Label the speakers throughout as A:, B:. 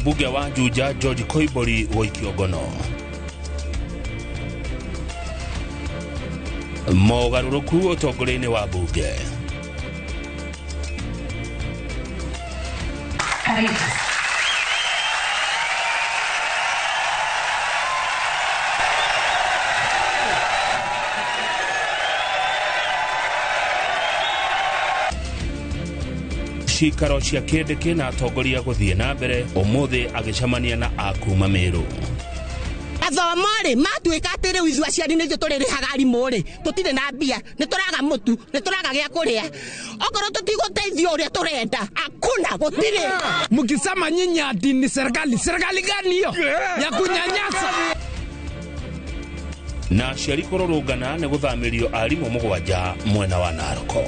A: Mũmbunge wa Juja George Koimburi gũikio ngono. Mogarũrũku ũtongoria-inĩ wa mbunge.
B: Karibu.
A: Cikaro cia Kindiki na atongoria gũthiĩ na mbere ũmũthĩ agĩcemania na akuma Meru.
C: Athomo rĩ matuĩka atĩ rĩu ithuĩ aciari nĩ ithuĩ tũrĩrĩhaga arimũ rĩ, tũtirĩ na mbia, nĩ tũraga mũtu, nĩ tũraga gĩa kũrĩa, okorwo tũtigũteithio ũrĩa tũrenda hakuna, gũtirĩ.
D: Mkisema nyinyi ati ni serikali, serikali gani hiyo ya kunyanyasa?
A: Na aciari kũrũrũngana nĩ gũthamĩrio arimũ 7 mwena wa Naroko.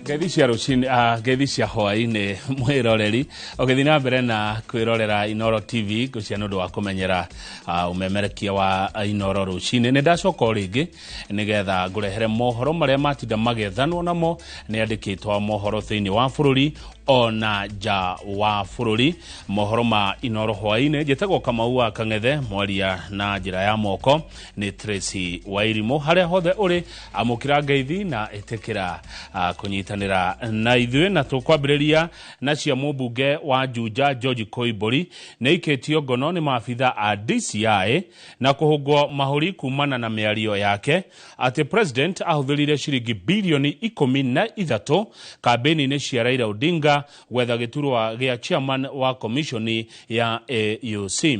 A: Ngeithi cia rũcinĩ, ngeithi cia hwaĩ-inĩ mwĩroreri ũgĩthiĩ na mbere na kwĩrorera Inooro TV ngũcia nĩ ũndũ wa kũmenyera ũmemerekia wa Inooro rũcinĩ. Nĩ ndacoka o rĩngĩ nĩgetha ngũrehere mohoro marĩa matinda magĩethanwo namo nĩ andĩkĩtwo mohoro thĩinĩ wa bũrũri ona nja wa bũrũri. Mohoro ma Inooro hwaĩ-inĩ, njĩtagwo Kamau wa Kang'ethe, mwaria na njĩra ya moko nĩ Tracy Wairimu. Harĩa hothe ũrĩ amũkĩra ngeithi na ĩtĩkĩra kũnyitanĩra na ithuĩ. Na tũkwambĩrĩria na cia mũmbunge wa Juja George Koimburi nĩ aikĩtio ngono nĩ maabitha a DCI na kũhũngwo mahũri kumana na mĩario yake atĩ president ahũthĩrire ciringi bilioni 13 kambĩni-inĩ cia Raila Odinga gwetha gĩturwa gĩa chairman wa commission ya AUC.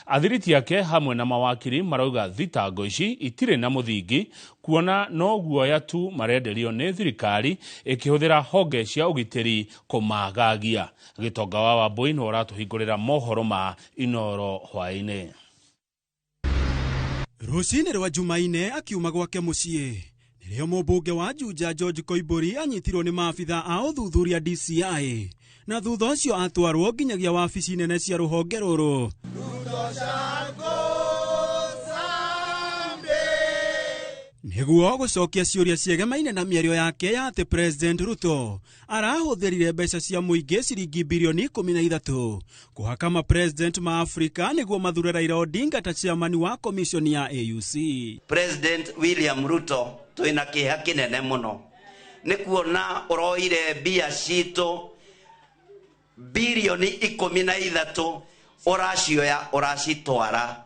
A: Athiriti ake hamwe na mawakiri marauga thitango ici itirĩ na mũthingi kuona no guoya tu marenderio nĩ thirikari ĩkĩhũthĩra honge cia ũgitĩri kũmagagia. Gĩtonga wa Wambui nĩwe ũratũhingũrĩra mohoro ma Inooro hwaĩ-inĩ.
E: Rũcinĩ rwa Jumaine akiuma gwake mũciĩ nĩrĩo mũmbunge wa Juja George Koimburi anyitirwo nĩ maabitha a ũthuthuria DCI na thutha ũcio atwarwo nginyagia wabici nene cia rũhonge rũrũ. Nĩguo gũcokia ciũria ciegemaine na mĩario yake ya atĩ President Ruto arahũthĩrire mbeca cia mũingĩ ciringi bilioni 13 kũhaka ma president ma Afrika nĩguo mathure Raila Odinga ta chairman wa commission ya AUC.
F: President William Ruto twĩna kĩeha kĩnene mũno nĩ kuona ũroire mbia citũ bilioni 13 ũracioya ũracitwara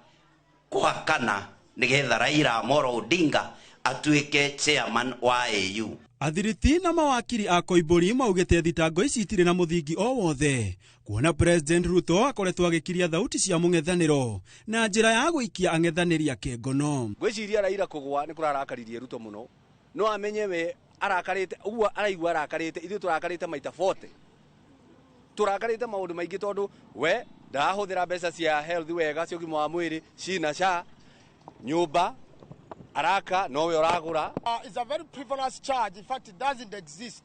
F: kũhakana nĩgetha Raila Amolo Odinga atuĩke chairman wa AU.
E: Athiriti na mawakiri a Koimburi maugĩte thitango ici itirĩ na mũthingi o wothe kuona President Ruto akoretwo agĩkiria thauti cia mũng'ethanĩro na njĩra ya gũikia ang'ethanĩri ake ngono.
G: Ngwĩciria Raila kũgũa nĩ kũrarakaririe Ruto mũno, no amenye we arakarĩte ũguo araigua arakarĩte, ithuĩ tũrakarĩte maita 40. Tũrakarĩte maũndũ maingĩ tondũ we ndarahũthĩra mbeca cia health wega cia ũgima wa mwĩrĩ cina SHA nyũmba araka nowe ũragũra.
H: It's a very frivolous charge. In fact, it doesn't exist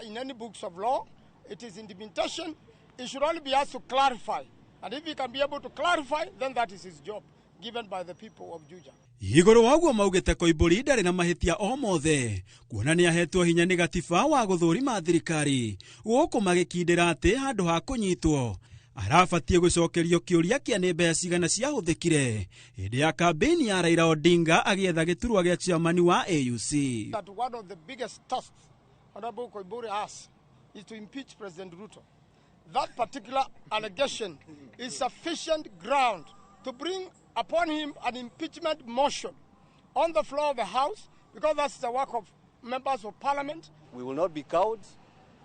H: in any books of law. It is intimidation. It should only be asked to clarify. And if he can be able to clarify, then that is his job given by the people of Juja.
E: Igũrũ wa ũguo maugĩte Koimburi ndarĩ na mahĩtia o mothe kuona nĩ ahetwo hinya nĩ gatiba wa gũthũrima thirikari gũkũ magĩkindĩra atĩ handũ ha kũnyitwo arabatiĩ gũcokerio kĩũria kĩa nĩ mbeca cigana ciahũthĩkire hĩndĩ ya kambĩini ya Raila Odinga agĩetha gĩturwa gĩa chairman wa AUC.
H: That one of the biggest tasks Honorable Koimburi has is to impeach President Ruto. That particular allegation is sufficient ground to bring upon him an impeachment motion on the floor of the House, because that's the work of members of parliament.
G: We will not be cowards.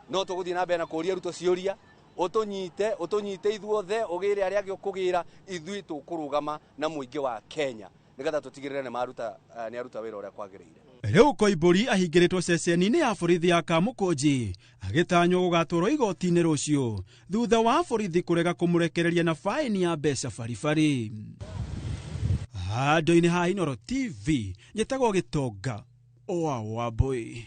G: No tũgũthiĩ na mbere na kũũria Ruto ciũria ũtũnyite ũtũnyite ithuothe ũgĩre arĩa angĩ ũkũgĩra ithuĩ tũkũrũgama na mũingĩ wa Kenya nĩgetha tũtigĩrĩre nĩ aruta wĩra ũrĩa kwagĩrĩire.
E: Rĩu Koimburi ahingĩrĩtwo ceceni-inĩ ya borithi ya Kamũkũnji agĩtanywo gũgatwarwo igoti-inĩ rũciũ thutha wa borithi kũrega kũmũrekereria na faini ya mbeca baribari. Handũ-inĩ ha Inooro TV njĩtagwo Gĩtonga wa Wambui.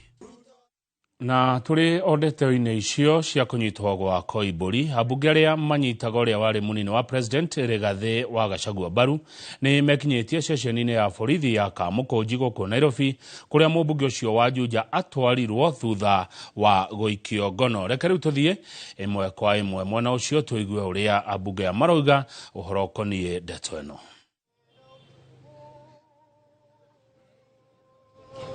A: Na tũrĩ o ndeto-inĩ icio cia kũnyitwo gwa Koimbũri, ambunge arĩa manyitaga ũrĩa warĩ mũnini wa president Rigathĩ wa Gachagua mbaru nĩ mekinyĩtie ceceni-inĩ ya borithi ya Kamũkũnji gũkũ Nairobi, kũrĩa mũmbunge ũcio wa Juja atwarirwo thutha wa gũikio ngono. Reke rĩu tũthiĩ ĩmwe kwa ĩmwe mwena ũcio tũigue ũrĩa ambunge aya marauga ũhoro ũkoniĩ ndeto ĩno.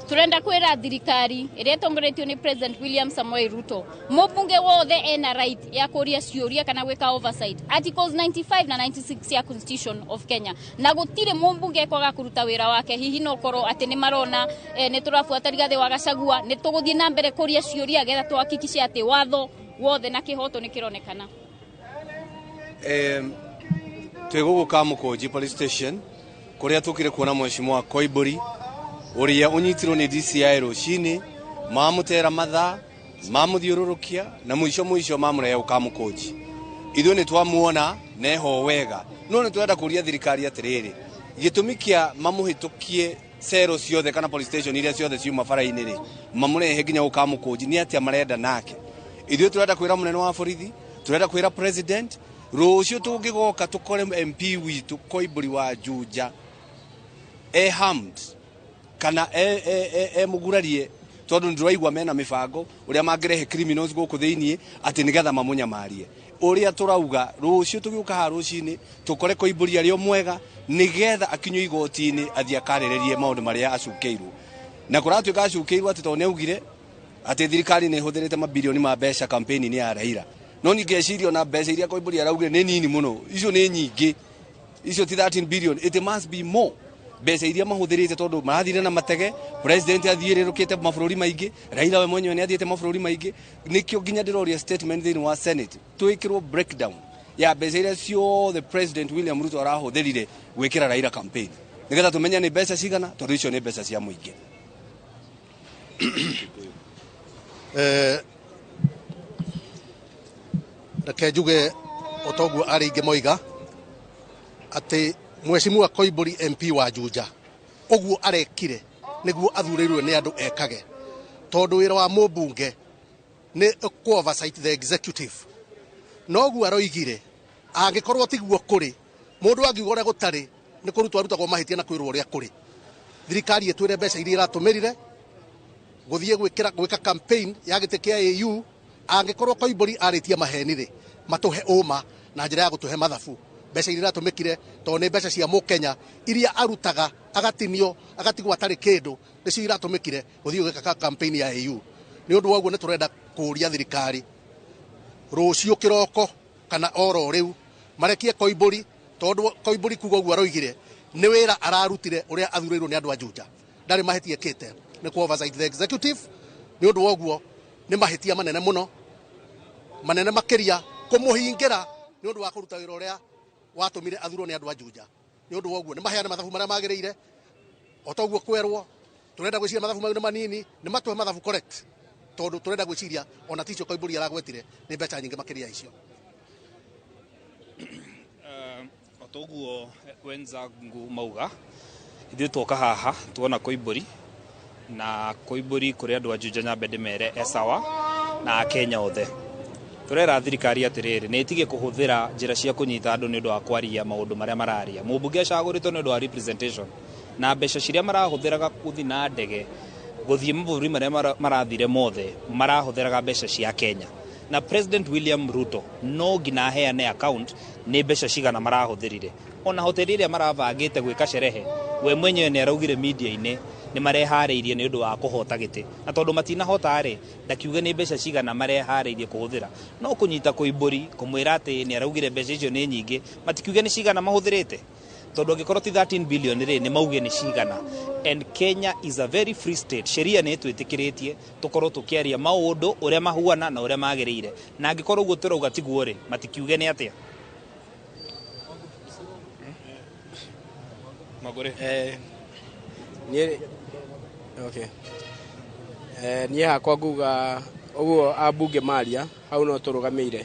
B: Turenda kwira thirikari iria itongoretio ni President William Samoei Ruto, mubunge wothe ena right ya kuria ciuria kana gwika oversight, articles 95 na 96 ya Constitution of Kenya, na gutire mumbunge kwaga kuruta wira wake. Hihi no korwo ati ni marona ni turabuata Rigathi wa Gachagua, ni tuguthie na mbere kuria ciuria getha tuhakikishe ati watho wothe na kihoto ni kironekana.
G: Twĩ gũkũ Kamũkũnji police station kũrĩa tũkire kuona mheshimiwa Koimbũri ũrĩa ũnyitirwo nĩ DCI rũcinĩ, mamũtera mathaa, mamũthiũrũrũkia na mũico mũico mamũrehe Kamũkũnji. Ithuĩ nĩ twamuona neho wega, no nĩ tũrenda kũria thirikari atĩrĩrĩ, gĩtũmi kĩa mamũhĩtũkie cero ciothe kana police station iria ciothe ciuma bara-inĩ rĩ, mamũrehe nginya Kamũkũnji nĩ atĩa marenda nake? Ithuĩ tũrenda kwĩra mũnene wa borithi, tũrenda kwĩra president, rũciũ tũngĩgoka tũkore MP witũ Koimbũri wa Juja e harmed kana e mũgurarie, tondũ ndĩraigua mena mĩbango ũrĩa mangĩrehe criminals gũkũ thĩiniĩ atĩ nĩgetha mamũnyamarie. Ũrĩa tũrauga rũciũ tũgĩũka haha rũcinĩ tũkore Koimbũri arĩ o mwega nĩgetha akinyio igoti-inĩ athiĩ akarĩrĩrie maũndũ marĩa acukĩirwo. Na kũratuĩka acukĩirwo atĩ tondũ nĩaugire atĩ thirikari nĩ ĩhũthĩrĩte mabirioni ma mbeca campaign-inĩ ya Raila. No ningĩciria ona mbeca iria Koimbũri araugire nĩ nini mũno, icio nĩ nyingĩ, icio ti 13 billion, it must be more. Mbeca iria mahũthĩrĩte tondũ marathire na matege, president athiĩrĩrũkĩte mabũrũri maingĩ, Raila we mwenyewe nĩ athiĩte mabũrũri maingĩ. Nĩkĩo nginya ndĩroria statement thĩinĩ wa Senate twĩkĩrwo breakdown ya mbeca iria ciothe President William Ruto arahũthĩrire gwĩkĩra Raila campaign, nĩgetha tũmenye nĩ mbeca cigana, tondũ icio nĩ mbeca cia mũingĩ.
I: Reke njuge o toguo arĩa aingĩ moiga atĩ Mheshimiwa Koimbũri MP wa Juja ũguo arekire nĩguo athurĩirwo nĩ andũ ekage, tondũ wĩra wa mũmbunge nĩ kũ oversight the executive. Noguo aroigire angĩkorwo tiguo kũrĩ, mũndũ angiuga ũrĩa gũtarĩ nĩ kũrutwo arutagwo mahĩtia na kwĩrwo ũrĩa kũrĩ. Thirikari ĩtwĩre mbeca iria ĩratũmĩrire gũthiĩ gwĩkĩra gwĩka campaign ya gĩtĩ kĩa AU, angĩkorwo Koimbũri arĩtie maheni rĩ, matũhe ũma na njĩra ya gũtũhe mathabu mbeca iria iratũmĩkire, tondũ nĩ mbeca cia mũkenya iria arutaga agatinio agatigwo atarĩ kĩndũ, nĩcio iratũmĩkire gũthiĩ gwĩka campaign ya AU. Nĩ ũndũ wa ũguo nĩ tũrenda kũũria thirikari rũciũ kĩroko kana oro rĩu marekie Koimbũri, tondũ Koimbũri kuga ũguo aroigire nĩ wĩra ararutire ũrĩa athurĩirwo nĩ andũ a Juja, ndarĩ mahĩtia ekĩte, nĩ kũ oversight the executive. Nĩ ũndũ wa ũguo nĩ mahĩtia manene mũno, manene makĩria kũmũhingĩra nĩ ũndũ wa kũruta wĩra ũrĩa watũmire athurwo nĩ andũ a Juja. Nĩ ũndũ wa ũguo nĩ maheane mathabu marĩa magĩrĩire, o ta ũguo kwerwo tũrenda gwĩciria mathabu mau nĩ manini, nĩ matũhe mathabu correct, tondũ tũrenda gwĩciria ona ticio Koimbũri aragwetire nĩ mbeca nyingĩ makĩria icio.
J: O ta ũguo wenzangu mauga, ithuĩ twoka haha tuona Koimbũri, na Koimbũri kũrĩ andũ a Juja nyambe ndĩmere e sawa na Akenya othe. Tũrera thirikari atĩrĩrĩ, nĩ ĩtige kũhũthĩra njĩra cia kũnyita andũ nĩ ũndũ wa kwaria maũndũ marĩa mararia. Mũmbunge acagũrĩtwo nĩ ũndũ wa representation, na mbeca ciria marahũthĩraga gũthiĩ na ndege gũthiĩ mabũrũri marĩa marathire mothe, marahũthĩraga mbeca cia Kenya. Na President William Ruto no nginya aheane account nĩ mbeca cigana marahũthĩrire. Ona hoteli ĩrĩa marabangĩte gwĩka sherehe, we mwenyewe nĩ araugire media-inĩ nĩ mareharĩirie nĩ ũndũ wa kũhota gĩtĩ, na tondũ matinahota rĩ, ndakiuge nĩ mbeca cigana mareharĩirie kũhũthĩra. No kũnyita Koimbũri kũmwĩra atĩ nĩ araugire mbeca icio nĩ nyingĩ, matikiuge nĩ cigana mahũthĩrĩte, tondũ angĩkorwo ti 13 billion rĩ, nĩ mauge nĩ cigana. And Kenya is a very free state, sheria nĩ ĩtwĩtĩkĩrĩtie tũkorwo tũkĩaria maũndũ ũrĩa mahuana na ũrĩa magĩrĩire, na angĩkorwo ũguo tũrauga tiguo rĩ, matikiuge nĩ atĩa. Magũrĩ.
K: Okay. Niĩ hakwa nguga ũguo ambunge maria hau no tũrũgamĩire,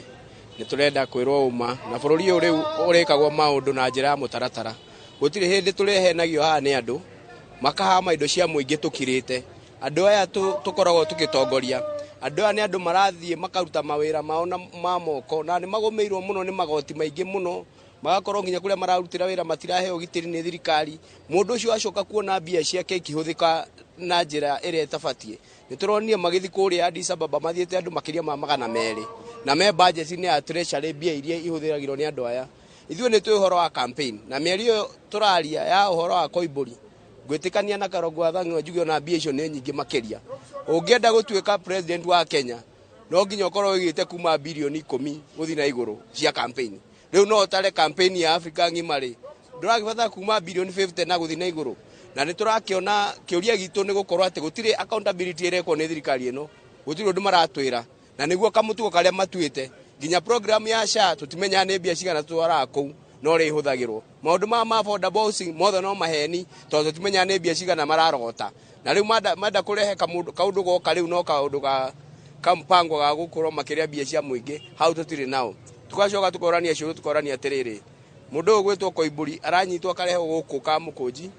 K: nĩ tũrenda kwĩrwo ũma, na bũrũri ũyũ rĩu ũrĩkagwo maũndũ na njĩra ya mũtaratara. Gũtirĩ hĩndĩ tũrehenagio haha nĩ andũ makahama indo cia mũingĩ tũkirĩte. Andũ aya tũkoragwo tũgĩtongoria, andũ aya nĩ andũ marathiĩ makaruta mawĩra mao na ma moko, na nĩ magũmĩirwo mũno nĩ magoti maingĩ mũno, magakorwo nginya kũrĩa mararutĩra wĩra matiraheo ũgitĩri nĩ thirikari. Mũndũ ũcio acoka kuona mbia ciake ikĩhũthĩka na njĩra ĩrĩa ĩtabatiĩ. Nĩ tũronire magĩthiĩ kũrĩa Addis Ababa mathiĩte andũ makĩria ma 200, na me budget-inĩ ya treasury mbia iria ihũthĩragĩrwo nĩ andũ aya. Ithuĩ nĩ tũĩ ũhoro wa campaign, na mĩario ĩyo tũraria ya ũhoro wa Koimbũri, ngwĩtĩkania na Karongo wa Thang'wa njuge ona mbia icio nĩ nyingĩ makĩria. Ũngĩenda gũtuĩka president wa Kenya no nginya ũkorwo ũigĩte kuma birioni 10 gũthiĩ na igũrũ cia campaign. Rĩu no ũtare campaign ya Africa ng'ima rĩ, ndũragĩbatara kuma birioni 50 na gũthiĩ na igũrũ. Na nĩ tũrakĩona kĩũria gitũ nĩ gũkorwo atĩ gũtirĩ accountability ĩrekwo nĩ thirikari ĩno, gũtirĩ ũndũ maratwĩra, na nĩguo kamũtugo karĩa matuĩte. Nginya program ya SHA tũtimenyaga nĩ mbia cigana tũtwaraga kũu, no rĩ ihũthagĩrwo. Maũndũ ma affordable housing mothe no maheni, tondũ tũtimenyaga nĩ mbia cigana mararogota. Na rĩu manda kũrehe kaũndũ goka rĩu no kaũndũ ga kampango ga gũkorwo makĩrĩa mbia cia mũingĩ, hau tũtirĩ nao. Tũgacoka tũkorania ciũria, tũkorania atĩrĩrĩ, mũndũ ũyũ gwĩtwo Koimbũri aranyitwo akarehwo gũkũ Kamũkũnji,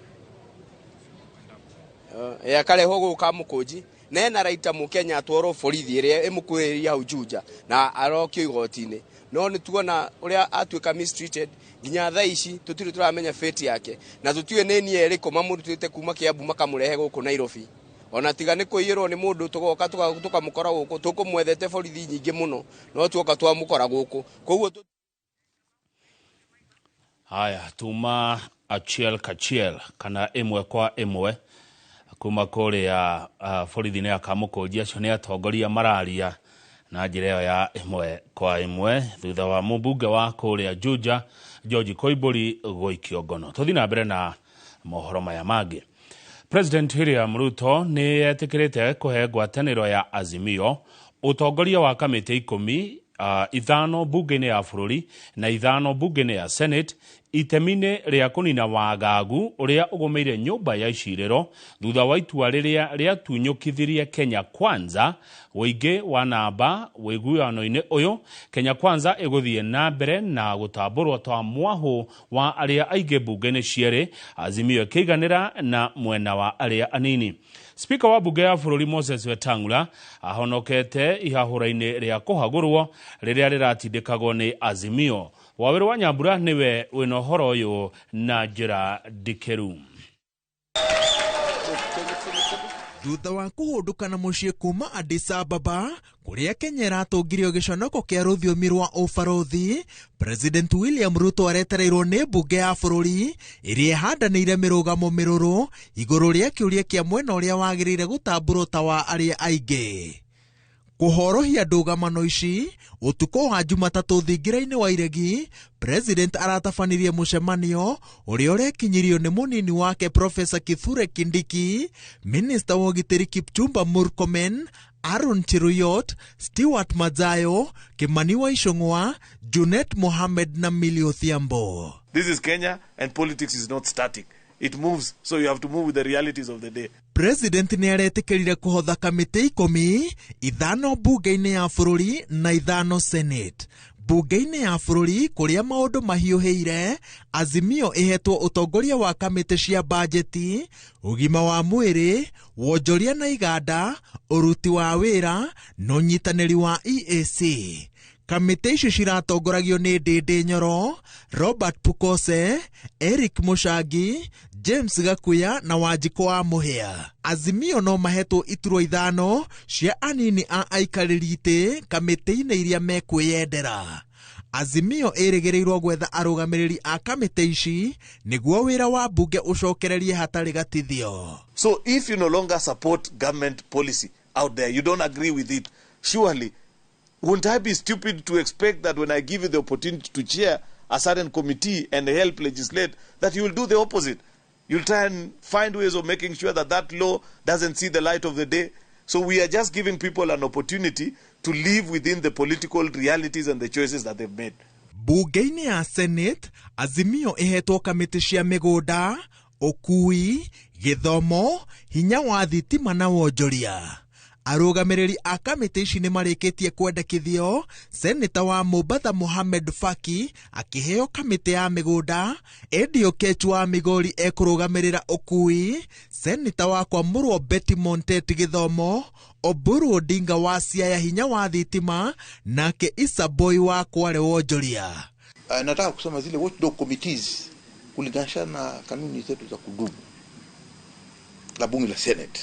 K: akarehwo gũkũ Kamũkũnji, na ena raita mũkenya atwarwo borithi ĩrĩa ĩmũkuhĩrĩirie hau Juja na arokio igoti-inĩ. No nĩ tuona ũrĩa atuĩka mistreated nginya thaa ici tũtirĩ tũramenya fate yake, na tũtiũĩ nĩ nia ĩrĩkũ mamũrutĩte kuma Kiambu makamũrehe gũkũ Nairobi. Ona tiga nĩ kũiyĩrwo nĩ mũndũ tũgoka tũkamũkora gũkũ, tũkũmwethete borithi nyingĩ mũno, no tuoka twamũkora gũkũ. Koguo
A: haya tuma achiel kachiel kana ĩmwe kwa ĩmwe kuma kũrĩa borithi-inĩ ya Kamũkũnji. Acio nĩ atongoria mararia na njĩra ĩyo ya ĩmwe kwa ĩmwe thutha wa mũmbunge wa kũrĩa Juja George Koimbũri gũikio ngono. Tũthiĩ na mbere na mohoro maya mangĩ. President William Ruto nĩ etĩkĩrĩte kũhe ngwatanĩro ya Azimio ũtongoria wa kamĩtĩ 10, 5 mbunge-inĩ ya bũrũri na 5 mbunge-inĩ ya Senate itemi-inĩ rĩa kũnina wagagu ũrĩa ũgũmĩire nyũmba ya icirĩro thutha wa itua rĩrĩa rĩatunyũkithirie Kenya Kwanza ũingĩ wa namba wĩguano-inĩ ũyũ. Kenya Kwanza ĩgũthiĩ na mbere na gũtambũrwo ta mwahũ wa arĩa aingĩ mbunge-inĩ cierĩ, Azimio ĩkĩiganĩra na mwena wa arĩa anini. Spika wa bunge ya bũrũri Moses Wetang'ula ahonokete ihahũra-inĩ rĩa kũhagũrwo rĩrĩa rĩratindĩkagwo nĩ Azimio. Waweru wa Nyambura nĩwe wĩna ũhoro ũyũ na njĩra ndikĩru.
L: Thutha wa kũhũndũka na mũciĩ kuma Addis Ababa kũrĩa Kenya ĩratũngirio gĩconoko kĩa rũthiomi rwa ũbarũthi, President William Ruto aretereirwo nĩ mbunge ya bũrũri ĩrĩa ĩhandanĩire mĩrũgamo mĩrũrũ igũrũ rĩa kĩũria kĩa mwena ũrĩa wagĩrĩire gũtambũrwo ta wa arĩa aingĩ. Kũhorohia ndũgamano ici ũtukũ wa Jumatatũ thingira-inĩ wa Iregi, President aratabanirie mũcemanio ũrĩa ũrekinyirio nĩ mũnini wake Professor Kithure Kindiki, Minister wa ũgitĩri Kipchumba Murkomen, Aaron Cheruiyot, Stewart Madzayo, Kimani wa Ichung'wa, Junet Mohamed na Millie Odhiambo.
M: This is Kenya and politics is not static. It moves, so you have to move with the realities of the day.
L: President nĩ aretĩkĩrire kũhotha kamĩtĩ 10, 5 mbunge-inĩ ya bũrũri na 5 Senate. Mbunge-inĩ ya bũrũri kũrĩa maũndũ mahiũhĩire, Azimio ĩhetwo ũtongoria wa kamĩtĩ cia bajeti, ũgima wa mwĩrĩ, wonjoria na iganda, ũruti wa wĩra na ũnyitanĩri wa EAC. Kamĩtĩ icio ciratongoragio nĩ Ndĩndĩ Nyoro, Robert Pukose, Eric Mũcangi, James Gakuya na Wanjikũ wa Mũhĩa. Azimio no mahetwo iturwa 5 cia anini a aikarĩri itĩ kamĩtĩ-inĩ iria mekwĩyendera. Azimio ĩrĩgĩrĩirwo gwetha arũgamĩrĩri a kamĩtĩ ici nĩguo wĩra wa mbunge ũcokererie hatarĩ gatithio.
M: So if you no longer support government policy out there, you don't agree with it, surely wouldn't I be stupid to expect that when I give you the opportunity to chair a certain committee and help legislate, that you will do the opposite? You'll try and find ways of making sure that that law doesn't see the light of the day. So we are just giving people an opportunity to live within the political realities and the choices that they've made.
L: Bunge-inĩ ya Senate, Azimio ĩhetwo kamĩtĩ cia mĩgũnda, ũkui, gĩthomo, hinya wa thitima na wonjoria. Arũgamĩrĩri a kamĩtĩ ici nĩ marĩkĩtie kwendekithio. Seneta wa Mombatha Mohamed Faki akĩheo kamĩtĩ ya mĩgũnda, Eddie Oketch wa Migori ekũrũgamĩrĩra ũkui, Seneta wa Kwamũrwo Betty Montet gĩthomo, Oburu Odinga wa Siaya hinya wa thitima, nake Issa Boy wa Kwale wonjoria.
N: Nataka kusema zile watchdog committees kulinganisha na kanuni zetu za kudumu la bunge la Senate,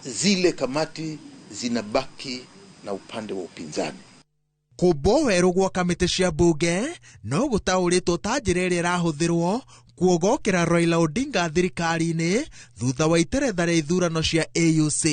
N: zile kamati zinabaki na upande wa upinzani.
L: Kũmbwo werũ gwa kamĩtĩ cia bunge no gũtaũrĩtwo ta njĩra ĩrĩa ĩrahũthĩrwo kuogokera Raila Odinga thirikari-inĩ thutha wa iteretha rĩa ithurano cia AUC.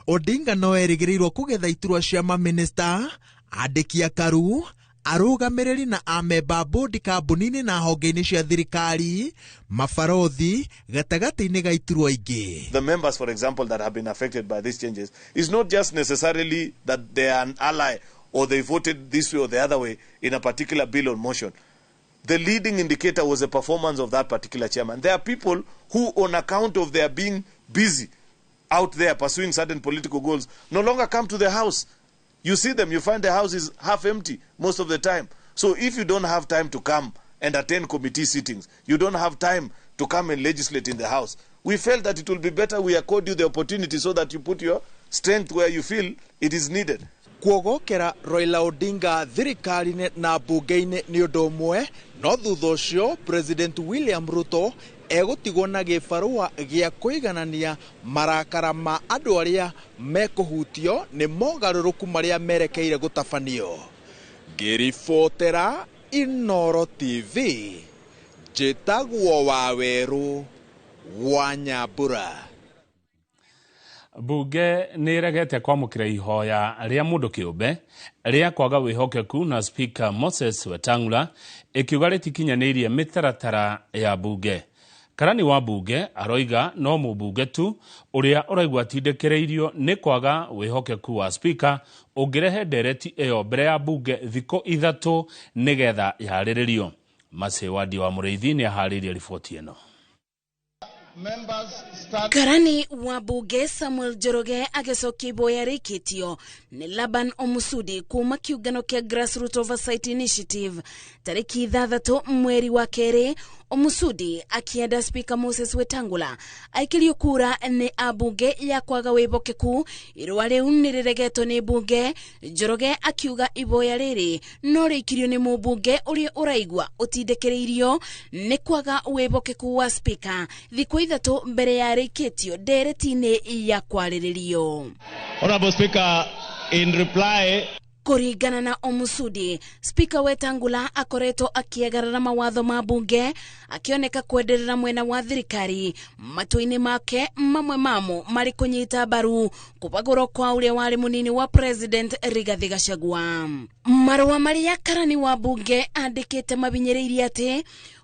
L: Odinga no erĩgĩrĩirwo kũgetha iturwa cia mamĩnĩsta, andĩki a karu, arũgamĩrĩri na amemba bodi kambuni-inĩ na honge-inĩ cia thirikari, mabarothi gatagatĩ-inĩ ga iturwa ingĩ.
M: The members, for example, that have been affected by these changes is not just necessarily that they are an ally or they voted this way or the other way in a particular bill or motion. The leading indicator was the performance of that particular chairman. There are people who, on account of their being busy out there pursuing certain political goals, no longer come to the house. You see them, you find the house is half empty most of the time. So if you don't have time to come and attend committee sittings, you don't have time to come and legislate in the house. We felt that it will be better we accord you the opportunity so that you put your strength where you feel it is needed.
L: Kuogokera Raila Odinga thirikari-inĩ na mbunge-inĩ nĩ ũndũ ũmwe, no thutha ũcio President William Ruto egũtigwo na gĩbarũa gĩa kũiganania marakara ma andũ arĩa mekũhutio nĩ mogarũrũku marĩa merekeire gũtabanio. Ngĩribotera Inooro TV, njĩtagwo Wawerũ wa Nyambura.
A: Bunge nĩ ĩregete kwamũkĩra ihoya rĩa mũndũ kĩũmbe rĩa kwaga wĩhokeku na Speaker Moses Wetang'ula ĩkiuga rĩtikinyanĩirie mĩtaratara ya bunge. Karani wa bunge aroiga no mũmbunge tu ũrĩa ũraigua atindĩkĩrĩirio nĩ kwaga wĩhokeku wa Speaker ũngĩrehe ndereti ĩyo mbere ya bunge thikũ 3 nĩgetha yarĩrĩrio. Mercy Wadi wa Mũrĩithi nĩ aharĩirie riboti ĩno.
O: Karani wa bunge Samuel Njoroge agĩcokia iboya rĩikĩtio nĩ Laban Omusudi kuma kĩũngano kĩa Grassroots Oversight Initiative tarĩki 6 mweri wa 2. Omusudi akienda Speaker Moses Wetangula aikĩrio kura nĩ abunge ya kwaga wĩhokeku. Irũa rĩu nĩ rĩregetwo nĩ bunge. Njoroge akiuga iboya rĩrĩ no rĩikirio nĩ mũmbunge ũrĩa ũraigua ũtindĩkĩrĩirio nĩ kwaga wĩhokeku wa Speaker thikũ 3 mbere ya rĩikĩtio ndereti-inĩ ya kwarĩrĩrio.
P: Honorable Speaker, in reply,
O: Kũringana na Omusudi, Speaker Wetangula akoretwo akĩagarara mawatho ma bunge akĩoneka kwenderera mwena wa thirikari matua-inĩ make mamwe mamo marĩ kũnyita mbaru kũbagũrwo kwa ũrĩa warĩ mũnini wa President Rigathi Gachagua. Marũa marĩa karani wa bunge andĩkĩte mabinyĩrĩirie atĩ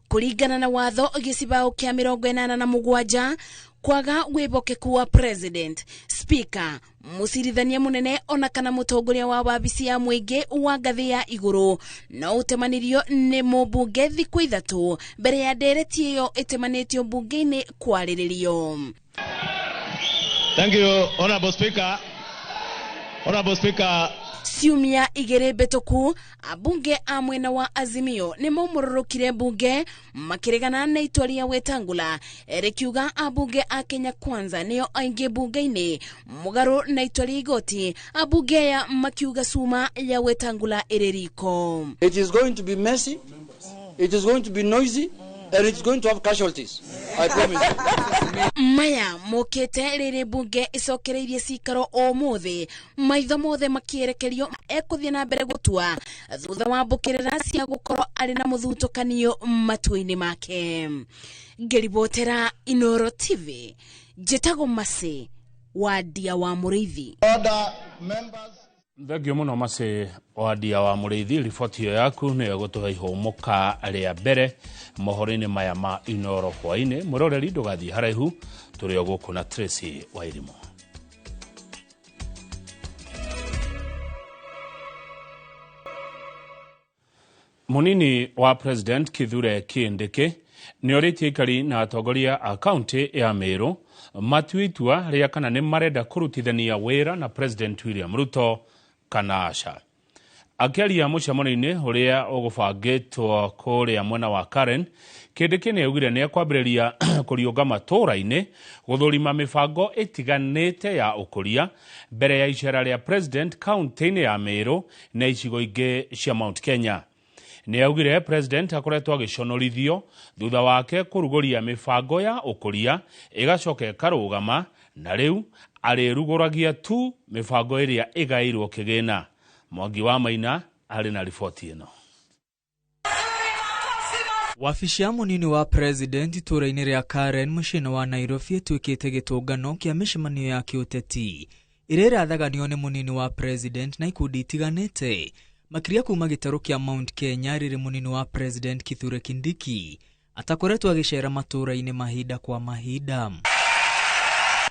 O: kũringana na watho gĩcibaũ kĩa 87 kwaga wĩhokeku wa President, Speaker, mũcirithania mũnene ona kana mũtongoria wa wabici ya mũingĩ wa ngathĩ ya igũrũ no ũtemanirio nĩ mũmbunge thikũ 3 mbere ya ndereti ĩyo ĩtemanĩtio mbunge-inĩ kwarĩrĩrio.
P: Thank you, Honorable Speaker. Honorable Speaker,
O: Ciumia 2 mbĩtũku abunge a mwena wa Azimio nĩ maumũrũrũkire mbunge makĩregana na itua rĩa Wetangula rĩkiuga abunge a Kenya Kwanza nĩo aingĩ mbunge-inĩ mũgarũ na itua rĩa igoti, abunge aya makiuga cuma ya Wetangula ĩrĩ riko.
Q: It is going to be messy, it is going to be noisy, and it's going to have casualties. I promise you.
O: Maya mokete rĩrĩ bunge icokereirie cikaro ũmũthĩ, maitho mothe makĩerekerio ekũthiĩ na mbere gũtua thutha wa mbũkĩrĩra cia gũkorwo arĩ na mũthutũkanio matua-inĩ make. Ngĩribotera Inooro TV, njĩtagwo Mercy Wandia wa Mũrĩithi.
A: Thengio mũno Mercy Wandia wa Mũrĩithi, riboti ĩyo yaku nĩyo ĩgũtũhe ihũmũka rĩa mbere mohoro-inĩ maya ma Inooro hwaĩ-inĩ. Mwĩroreri ndũgathiĩ haraihu, tũrĩ o gũkũ na Tracy Wairimu. Munini wa President Kithure Kindiki Nĩ orĩtie aikari na atongoria a kaunti ya Meru matue itua rĩa kana nĩ marenda kũrutithania wĩra na President William Ruto kana aca. Akĩaria mũcemanio-inĩ ũrĩa ũgũbangĩtwo kũrĩa mwena wa Karen, Kindiki nĩ augire nĩ ekwambĩrĩria kũriũnga matũũra-inĩ gũthũrima mĩbango ĩtiganĩte ya ũkũria mbere ya icera rĩa President kaunti-inĩ ya Meru na icigo ingĩ cia Mount Kenya. Nĩ augire President akoretwo agĩconorithio thutha wake kũrugũria mĩbango ya ũkũria ĩgacoka ĩkarũgama na rĩu arĩrugũragia tu mĩbango ĩrĩa ĩgaĩirwo kĩgĩna. Mwangi wa Maina arĩ na riboti ĩno.
R: Wabici ya mũnini wa president itũũra-inĩ rĩa Karen mũciĩ-inĩ wa Nairobi ĩtuĩkĩte gĩtũngano kĩa mĩcemanio ya kĩũteti ĩrĩa ĩrathaganio nĩ mũnini wa president na ikundi itiganĩte, makĩria kuma gĩtarũ kĩa Mount Kenya rĩrĩ mũnini wa president Kithure Kindiki atakoretwo agĩcera matũũra-inĩ mahinda kwa mahinda.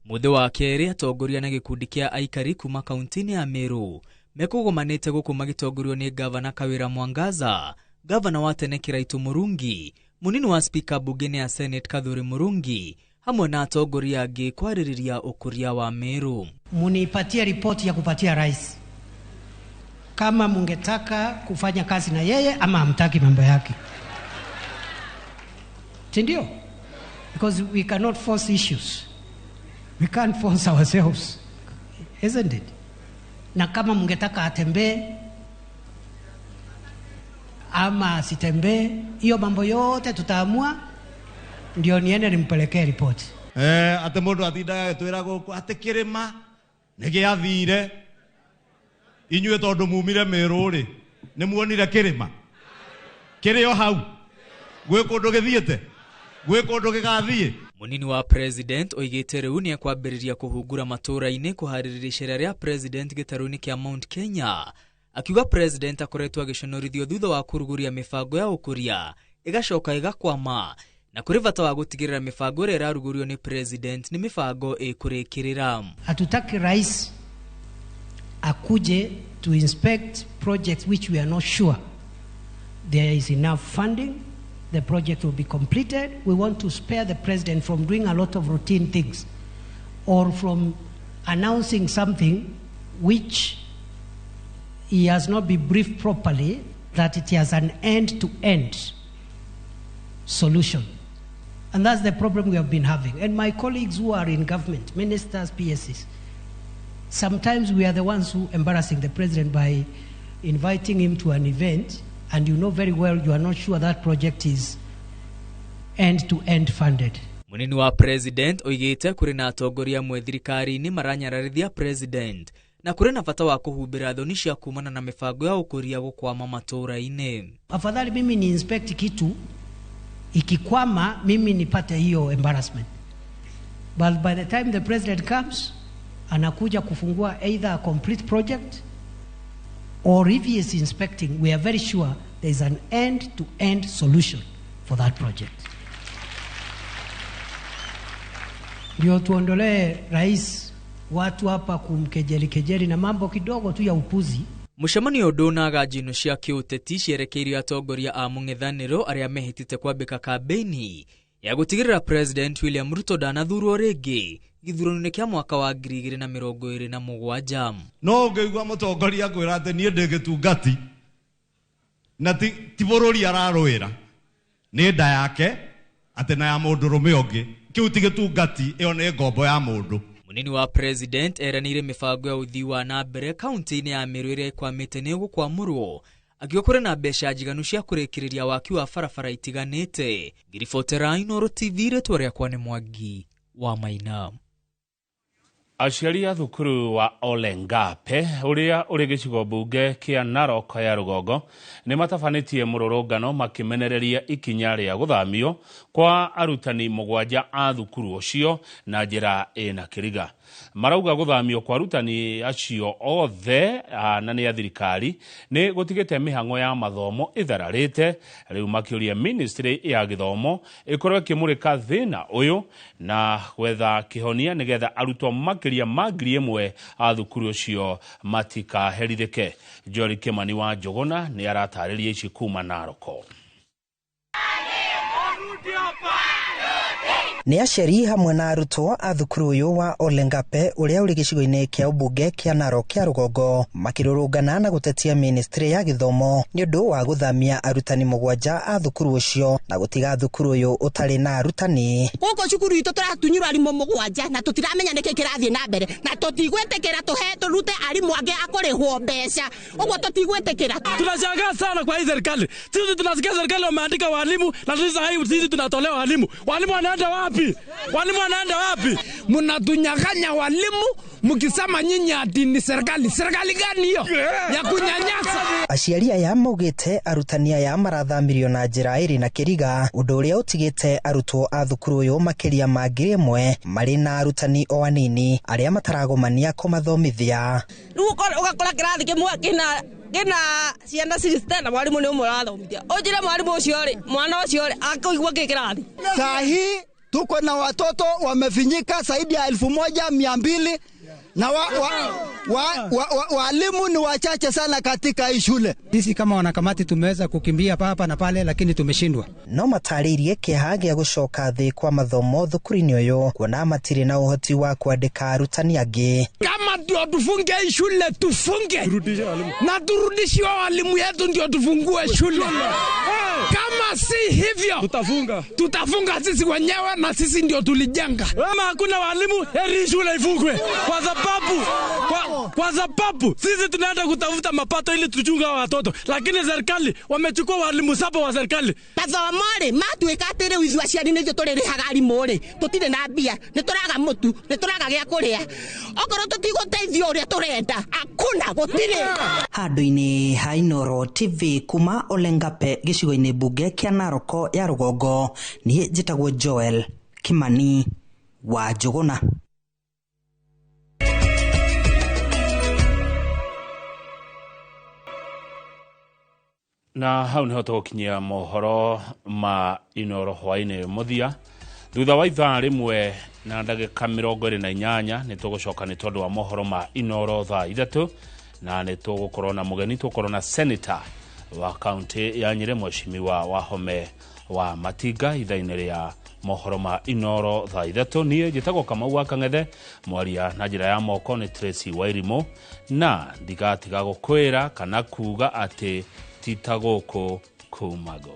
R: Mũthĩ wa kerĩ atongoria na gĩkundi kĩa aikari kuma kaunti-inĩ ya Meru mekũgomanĩte gũkũ magĩtongorio nĩ gavana Kawira Mwangaza, gavana wa tene Kiraitu Murungi, mũnini wa spika bunge-inĩ ya Senate Kathuri Murungi, hamwe na atongoria angĩ kwarĩrĩria ũkũria wa Meru.
S: Munipatie ripoti ya kupatia rais kama mungetaka kufanya kazi na yeye ama hamtaki mambo yake, si ndio? Because we cannot force issues, we can't force ourselves, isn't it? Na kama mungetaka atembee ama asitembee, hiyo mambo yote tutaamua, ndio niende nimpelekee ripoti.
P: Ate mundu atindaga agĩtwĩra gũkũ atĩ kĩrĩma nĩ gĩathire, inyuĩ tondũ mumire Meru rĩ, nĩ muonire kĩrĩma kĩrĩ o hau, gwĩ kũndũ gĩthiĩte, gwĩ kũndũ gĩgathiĩ.
R: Mũnini wa president oigĩte rĩu nĩ ekwambĩrĩria kũhungura matũũra-inĩ kũharĩrĩria icera rĩa president gĩtarũ-inĩ kĩa Mount Kenya, akiuga president akoretwo agĩconorithio thutha wa kũrugũria mĩbango ya ũkũria ĩgacoka ĩgakwama, na kũrĩ bata wa gũtigĩrĩra mĩbango ĩrĩa ĩrarugũrio nĩ president nĩ mĩbango ĩkũrĩkĩrĩra.
S: Hatutaki rais akuje to inspect projects which we are not sure there is enough funding, the project will be completed. We want to spare the president from doing a lot of routine things or from announcing something which he has not been briefed properly, that it has an end-to-end solution. And that's the problem we have been having. And my colleagues who are in government, ministers, PSs, sometimes we are the ones who embarrassing the president by inviting him to an event, and you know very well you are not sure that project is end-to-end funded.
R: Mũnini wa president oigĩte kũrĩ na atongoria amwe thirikari-inĩ maranyararithia president na kũrĩ na bata wa kũhumbĩra thoni cia kumana na mĩbango ya ũkũria gũkwama matũũra-inĩ.
S: Afadhali mimi ni inspect kitu ikikwama, mimi nipate hiyo embarrassment. But by the time the president comes, anakuja kufungua either a complete project or if he is inspecting, we are very sure there is an end-to-end solution for that project. Ndio tuondolee rais watu hapa kumkejeli kejeli na mambo kidogo tu ya upuzi.
R: Mũcemanio ndũnaga njino cia kĩũteti cierekeirio atongoria a mũng'ethanĩro arĩa mehĩtĩte kwambĩka kambĩini ya gũtigĩrĩra President William Ruto ndanathurwo rĩngĩ gĩthurano-inĩ kĩa mwaka wa 2027.
P: No ũngĩigua mũtongoria akwĩra atĩ niĩ ndĩ gĩtungati na ti bũrũri ararũĩra, nĩ nda yake atĩ na ya mũndũrũme ũngĩ, kĩu ti gĩtungati, ĩyo nĩ ngombo ya mũndũ.
R: Mũnini wa president eranĩire mĩbango ya ũthii wa na mbere kaunti-inĩ ya Meru ĩrĩa ĩkwamĩte nĩ ĩgũkwamũrwo, akiuga kũrĩ na mbeca njiganu cia kũrĩkĩrĩria waki wa barabara itiganĩte. Ngiribotera Inooro TV, rĩtwa rĩakwa nĩ Mwangi wa Maina.
A: Aciari a thukuru wa Olengape ũrĩa ũrĩ gĩcigo mbunge kĩa Narok ya rũgongo nĩ matabanĩtie mũrũrũngano makĩmenereria ikinya rĩa gũthamio kwa arutani mũgwanja a thukuru ũcio na njĩra ĩna kĩriga. Marauga gũthamio kwa arutani acio othe na nĩ a thirikari nĩ gũtigĩte mĩhang'o ya mathomo ĩthararĩte, rĩu makĩũria ministry ya gĩthomo ĩkorwo ĩkĩmũrĩka thĩna ũyũ na gwetha kĩhonia nĩgetha arutwo makĩria ma 1,000 a thukuru ũcio matikaherithĩke. Njori Kimani wa Njũgũna nĩ aratarĩria ici kuma Narok.
T: Nĩ aciari hamwe na arutwo a thukuru ũyũ wa Olengape ũrĩa ũrĩ gĩcigo-inĩ kĩa ũmbunge kĩa Narok kĩa rũgongo makĩrũrũngana na gũtetia ministry ya gĩthomo nĩ ũndũ wa gũthamia arutani 7 a thukuru ũcio na gũtiga thukuru ũyũ ũtarĩ na arutani.
C: Gũkũ cukuru itũ tũratunyirwo arimũ 7 na tũtiramenya nĩkĩ kĩrathiĩ na mbere na tũtigwĩtĩkĩra tũhe tũrute arimũ angĩ akũrĩhwo mbeca ũguo tũtigwĩtĩkĩra.
D: Tunashangaa sana kwa hii serikali. Sisi tunasikia serikali wameandika walimu na sisi sasa sisi tunatolewa walimu. Walimu wanaenda wapi? Walimu wanaenda wapi? Mnatunyang'anya walimu mkisema nyinyi ati ni serikali. Serikali gani hiyo ya kunyanyasa?
T: Aciari aya maugĩte arutani aya marathamirio na njĩra ĩrĩ na kĩriga, ũndũ ũrĩa ũtigĩte arutwo a thukuru ũyũ makĩria ma 1,000 marĩ na arutani o anini arĩa mataragomania kũmathomithia.
U: Rĩu ũgakora kĩrathi kĩmwe kĩna ciana 60 na mwarimu nĩ ũmwe ũrathomithia. Ũnjĩre mwarimu ũcio rĩ, mwana ũcio rĩ akũigua kĩ kĩrathi?
V: Saa hii tuko na watoto wamefinyika zaidi ya 1200 na walimu ni wachache sana katika hii shule.
W: Sisi kama wanakamati tumeweza kukimbia hapa na pale lakini tumeshindwa.
T: No matarĩirie kĩeha gĩa gũcoka thĩ kwa mathomo thukuru-inĩ ũyũ kuona matirĩ na ũhoti wa kwandĩka arutani angĩ.
D: Kama ndio tufunge hii shule tufunge na turudishiwe walimu yetu ndio tufungue shule. Kama si hivyo tutafunga sisi wenyewe na sisi ndio tulijenga. Kama hakuna walimu heri shule ifungwe. Kwa sababu sisi tunaenda kutafuta mapato ili tuchunga watoto, lakini serikali wamechukua walimu 7 wa serikali.
C: Mathomo rĩ matuĩka atĩ rĩu ithuĩ aciari nĩ ithuĩ tũrĩrĩhaga arimũ rĩ, tũtirĩ na mbia, nĩ tũraga mũtu, nĩ tũraga gĩa kũrĩa. Okorwo tũtigũteithio ũrĩa tũrenda, hakuna gũtirĩ.
T: Handũ-inĩ ha Inooro TV kuma Olengape gĩcigo-inĩ mbunge kĩa Narok ya rũgongo, niĩ njĩtagwo Joel Kimani wa Njũgũna.
A: Na hau niho tũgũkinyia mohoro ma Inooro hwaĩ-inĩ mũthia. Thutha wa ithaa 1 na ndagĩka 28 nĩ tũgũcoka nĩ tondũ wa mohoro ma Inooro thaa 3 na nĩ tũgũkorwo na mũgeni, tũgũkorwo na senator wa kaunti ya Nyĩrĩ Mheshimiwa Wahome wa Matinga ithaa-inĩ rĩa mohoro ma Inooro thaa 3. Niĩ njĩtagwo Kamau wa Kang'ethe, mwaria na njĩra ya moko nĩ Tracy Wairimu, na ndigatiga gũkwĩra kana kuga atĩ tita gũkũ kumagwa.